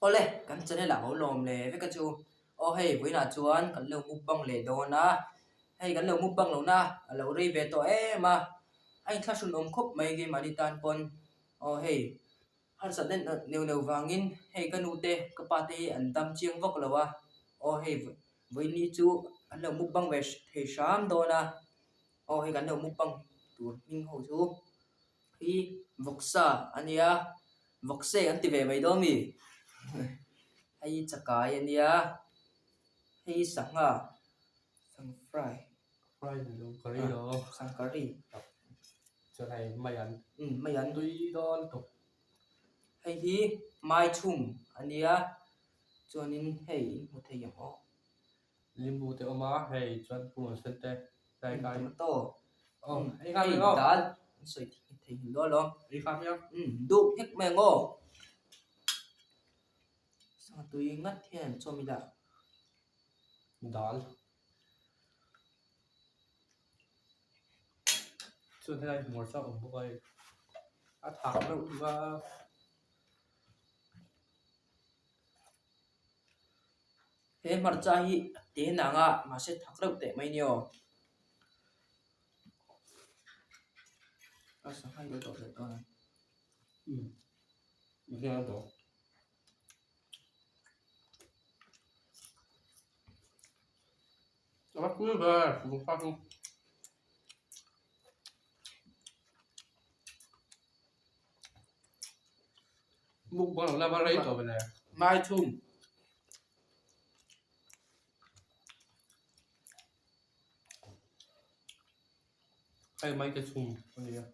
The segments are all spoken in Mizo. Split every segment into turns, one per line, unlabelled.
Awle, kan channel ah ho lawm leh vek a chu. Aw hei vawiinah chuan kan lo mukbang leh dawn a, hei kan lo mukbang lohna a lo rei ve tawh em a, a inthlahrun awm khawp mai keimahni tan pawn. Aw hei harsatna neuh neuh vangin hei ka nu te ka pa te hi an dam chiang vak lo a, aw hei vawiini chu an lo mukbang ve thei hram dawn a, aw hei kan lo mukbang tur hming ho chu. Hi vawksa a nia vawkse an ti ve mai dawn mi hei hi chakai a nia hei hi sangha sangha fry
fry ni lo curry lo
sangha curry
chuan hei mai an
umm mai an
tui dawn lutuk
hei hi mai chhum a nia chuanin hei in hmu thei ang aw.
Limbu te awm a hei chuan purun sen te tlai kai
tomato
aw
ei kha hei dal an sawi thei hin dawn alawm
ei kha hmiang
duh nghek mai ang aw sangha tui ngat hian an chawm ila
dal chuan helai hmawr chak awm bawk a hei a thak reuh a.
He hmarcha hi a te nang a mahse thak reuh teh mai ni aw. A sangha hi lo dawh leh dawn a.
Umm hian a dawh. A va pui ve vawksa chu. Mukbang lama rei tawh ve le.
Mai thum.
Hei mai te chhum a nia.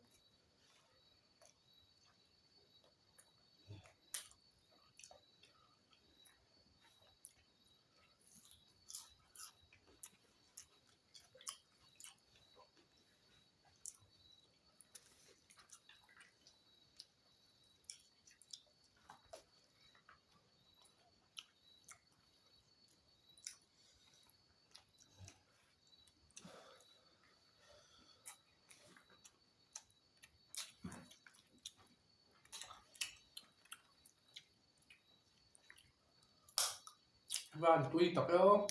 Van tui tak e aw.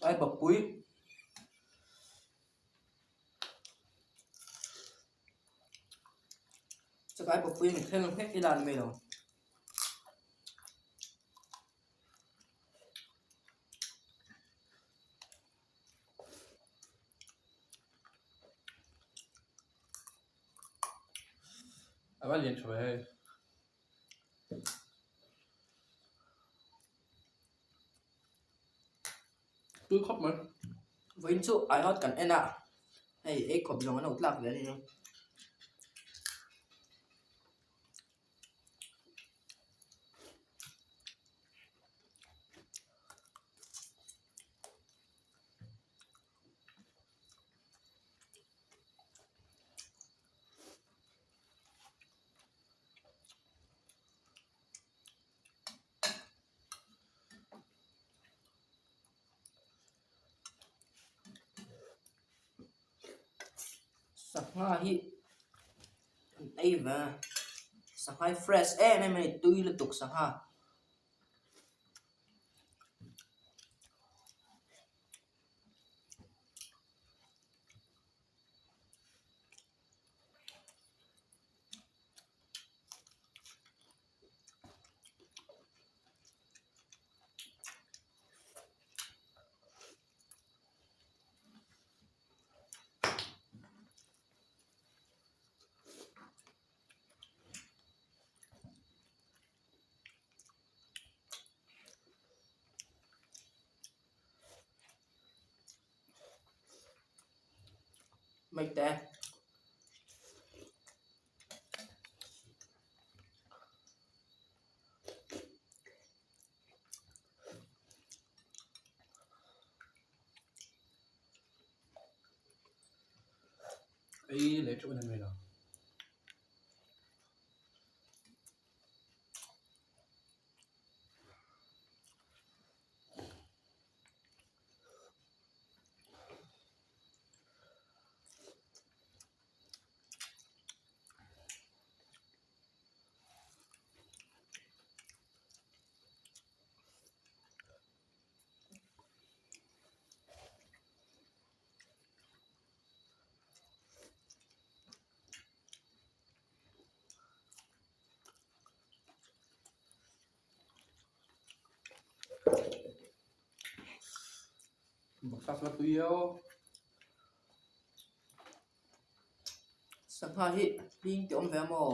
Ai bawkpui chakai bawkpui an thleng hlek ila ni mai lo.
A va lian tha ve hei. Tui khawp mai.
Vawiin chu ai hawt kan en a, hei ei khawp zawng an lo tlak ve a ni. Sangha hi an ei ve a sangha hi fresh em em a ni tui lutuk sangha. Mai teh.
Ei leh teuh a ni mai lo. Bawksa chu a tui eo.
Sangha hi hling te awm ve a maw?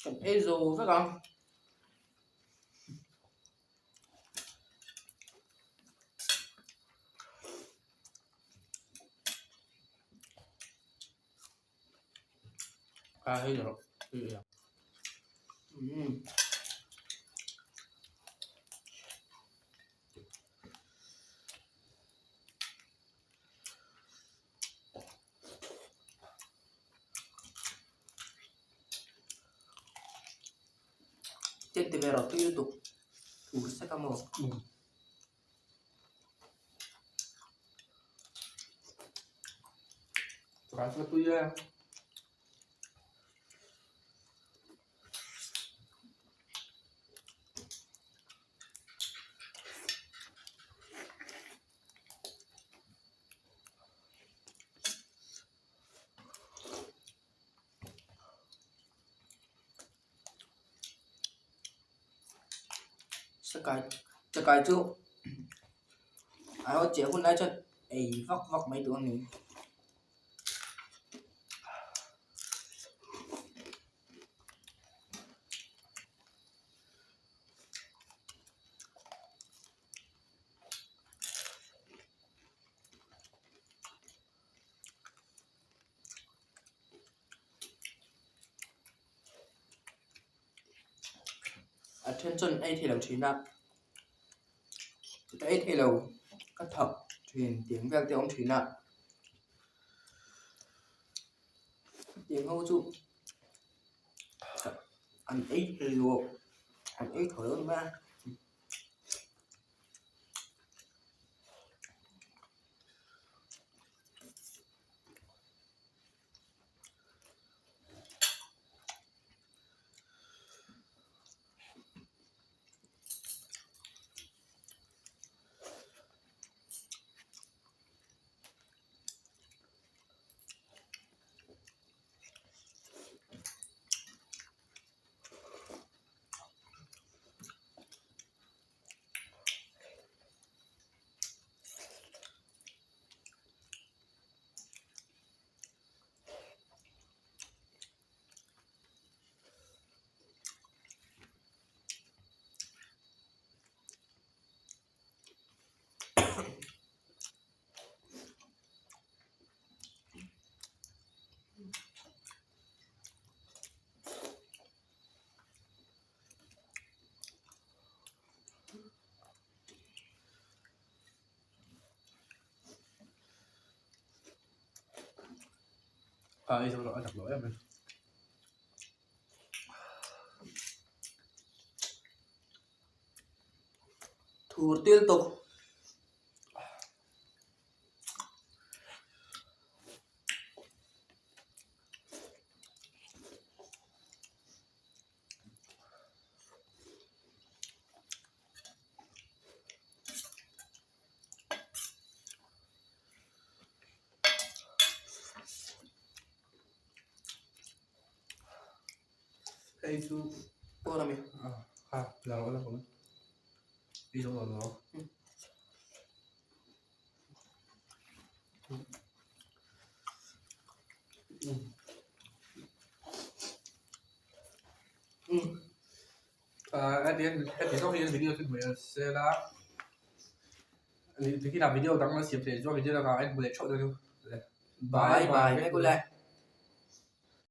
Kan ei zo vek ang.
A hei rawh tui ang.
Umm. Chen ti ve rawh tui lutuk tur sek a maw.
Chakah chu a tui e.
Chakai chakai chu a lo cheh hun lai chuan ei vak vak mai duh a ni. A then chuan ei thei lo thin a ka ei thei lo ka thak thin tih ang vel te a awm thin a tiang ho chu an ei thei lo an ei tho lo a ni mai a.
A ei zo loh a dak loh em mai.
Thur til tawp.
Hei chu
Pawn ami.
A la rawh la rawh. I zo lo maw? Heti zawng hian video chu hmuh se la tikhinah video dang la siam theih chuan video dangah a inhmu leh theuh dawn a ni.
Bye bye vek ule.